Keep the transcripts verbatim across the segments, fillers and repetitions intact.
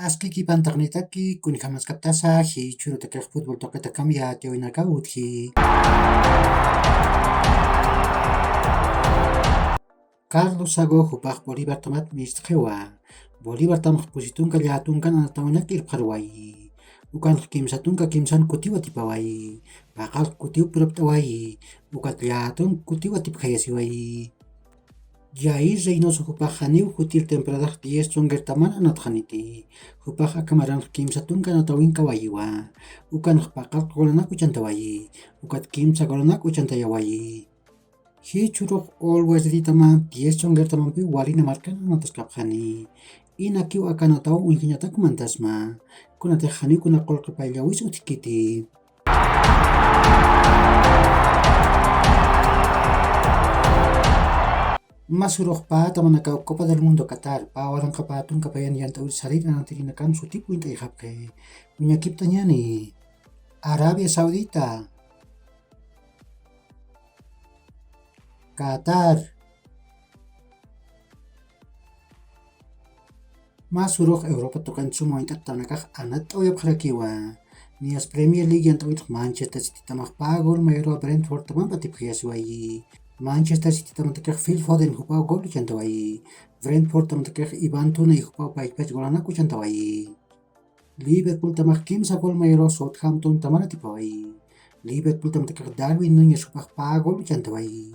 Askikipan taqnitaki, kunjamaskaptasa jichhürutakix fútbol tuqitakamp yatiyäwinakaw utji. Carlos Sago jupax Bolivartamat mistxiwa. Bolivartamx pusi tunka llätunkan anatäwinak irpxarwayi. Ukanx kimsa tunka kimsan kutiw atipawayi. Paqallq kutiw purapt'awayi. Ukat llätun kutiw atipjayasiwayi. Jair Reynoso jupax janiw jutir temporadax diez chunqirtaman anatxaniti. Jupax aka maranx kimsa tunka anatäwinkawayiwa. Ukanx paqallq golanak uchantawayi. Ukat kimsa golanak uchantayawayi. Jichhürux Always Ready-taman diez chunqirtamampiw walina markan anataskapxani. Inakiw aka anataw uñjañatak mantasma. Kunatix janiw kuna qullqi payllawis utjkiti. Mas urux pä tamanakaw Copa del Mundo Qatar, pä waranqa pä tunka payan yant'äwir sarir anatirinakan sutip wint'ayxapxi. Uñakipt'añäni. Arabia Saudita. Qatar. Mas urux Europa tuqin sum wint'at tamanakax anatt'awayapxarakiwa. Niyas Premier League yant'äwinx Manchester City-tamax pä gol mayaruwa Brentford-tamamp atipjayasiwayi. Manchester City-tamantakix Phil Foden jupaw gol uchantawayi. Brentford-tamantakix Ivan Toney jupaw pachpach golanak uchantawayi. Liverpool-tamax kimsa gol mayaruwa Southampton-tamar atipawayi. Liverpool-tamantakix Darwin Núñez jupax pä gol uchantawayi.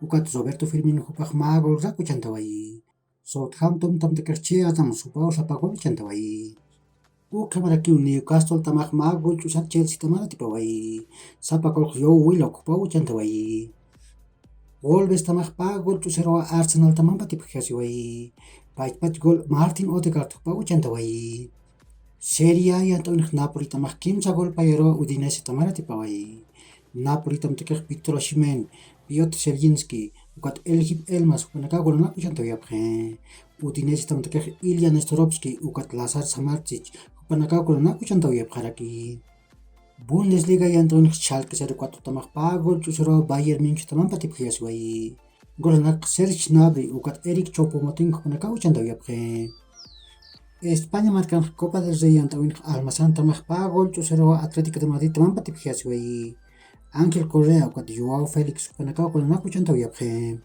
Ukat Roberto Firmino jupax mä gol rak uchantawayi. Southampton-tamantakix Che Adams jupaw sapa gol uchantawayi. Ukhamarakiw Newcastle-tamax mä gol ch'usar Chelsea-tamar atipawayi. Sapa golx Joe Willock jupaw uchantawayi. Wolves-tamax pä gol ch'usaruwa Arsenal-tamamp atipjasiwayi. Pachpach gol Martin Odegaard jupaw uchantawayi. Serie A yant'äwinx Napoli-tamax kimsa gol payaruwa Udinese-tamar atipawayi. Napoli-tamantakix Victor Osimhen, Piotr Zelinski, ukat Elgin Elmas jupanakaw golanak uchantawayapxi. Udinese-tamantakix Ilya Nestorovski, ukat Lazar Samardzic jupanakaw golanak uchantawayapxaraki. Bundesliga yant'äwinx Schalke cero cuatro-tamax pä gol ch'usaruwa Bayern München-tamamp atipjayasiwayi. Golanak Serge Gnabry ukat Eric Choupo-Moting jupanakaw uchantawayapxi. España markanx Copa del Rey yant'äwinx Almazán-tamax pä gol ch'usaruwa Atlético de Madrid-tamamp atipjayasiwayi. Ángel Correa ukat Joao Félix jupanakaw golanak uchantawayapxi.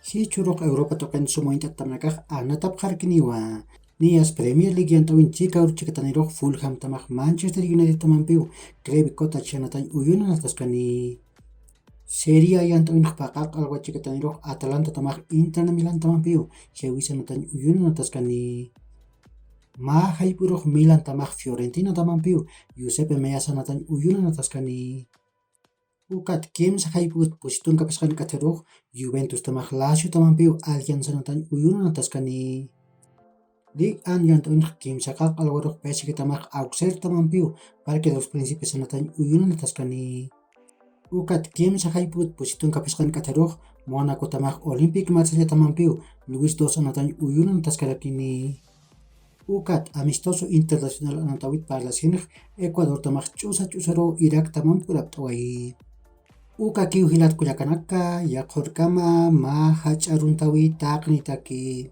Jichhürux Europa tuqin sum wint'at tamanakax anatapxarkiniwa. Niyas Premier League yant'äwin chika ur chikatanirux Fulham-tamax Manchester United-tamampiw Craig Cottage anatañ uyun anataskani. Serie A yant'äwinx paqallq alwa chikatanirux Atalanta-tamax Inter Milan-tamampiw Jewish anatañ uyun anataskani. Mä jayp'ürux Milan-tamax Fiorentina-tamampiw Giuseppe Meazza anatañ uyun anataskani. Ukat kimsa jayp'üt pusi tunka phisqan k'atharux Juventus-tamax Lazio-tamampiw Allianz anatañ uyun anataskani. Ligue A yant'äwinx kimsa qallq alwarux P S G-tamax Auxerre-tamampiw Parque de los Príncipes anatañ uyun anataskani. Ukat kimsa jayp'üt pusi tunka phisqan k'atharux Mónaco-tamax Olympique Marsella-tamampiw Louis dos anatañ uyun anataskarakini. Ukat amistoso internacional anatawit parlasinx Ecuador-tamax ch'usa ch'usaruw Irak-tamamp urapt'awayi. Ukakiw jilat kullakanaka, yaqhürkama mä jach'a aruntäwi taqnitaki.